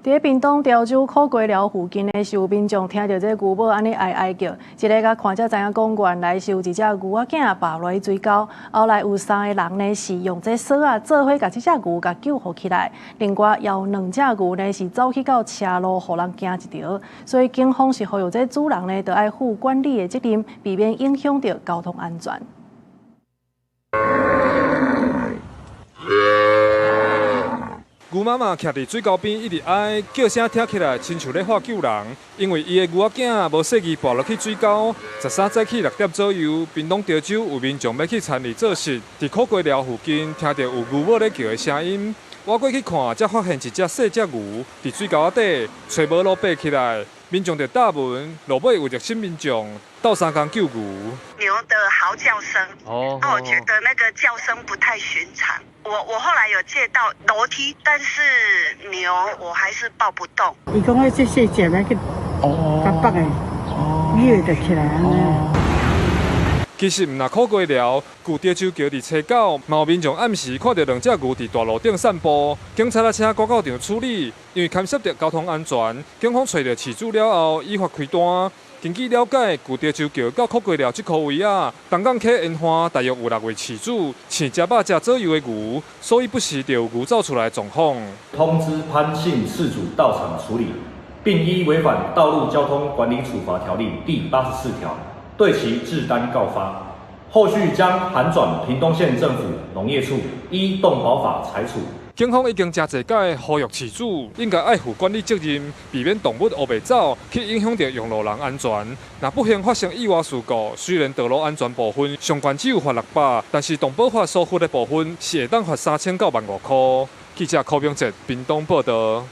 佇屏東潮州苦瓜寮附近呢，是有民眾聽著這牛母按呢哀哀叫，一下共看才知影講，原來是有一隻牛仔囝跋落去水溝。後來有三个人呢，是用這索仔做伙共這隻牛共救護起來。另外有兩隻牛呢，是走去到車路，予人驚一著。所以警方是呼籲這主人呢，著愛負管理的責任，避免影響著交通安全。牛媽媽徛佇水溝邊一直哀，叫聲聽起來親像咧喊救人。因為伊的牛仔囝無細意跋落去水溝。13早起6點左右，屏東潮州有民眾欲去田裡做穡，佇苦瓜寮附近聽著有牛母咧叫的聲音，倚過去看，才發現一隻細隻牛佇水溝仔底，揣無路爬起來，民眾就搭門，落尾有熱心民眾鬥相共救牛。牛的嚎叫聲，哦，我覺得那個叫聲不太尋常。我後來有借到樓梯，但是牛我還是抱不動。伊講彼這細隻欲去，共縛的，扭就起來按呢。其實毋但苦瓜寮，舊潮州橋佇車九，嘛有民眾暗時看著兩隻牛佇大路頂散步，警察來請趕到場處理，因為牽涉著交通安全，警方揣著飼主了後，依法開單。根據了解，舊潮州橋到苦瓜寮這箍位仔，東港溪沿岸大約有六位飼主飼100隻左右的牛，所以不時就有牛走出來狀況。通知潘姓飼主到場處理，並依違反《道路交通管理處罰條例》第84條，對其置單告發。後續將函轉屏東縣政府農業處依動保法裁處。警方已經誠濟擺呼籲飼主應該愛負管理責任，避免動物烏白走，去影響著用路人安全。若不幸發生意外事故，雖然道路安全部分上懸只有罰600，但是動保法所罰的部分是會當罰3000到1萬5箍。記者柯明哲屏東報導。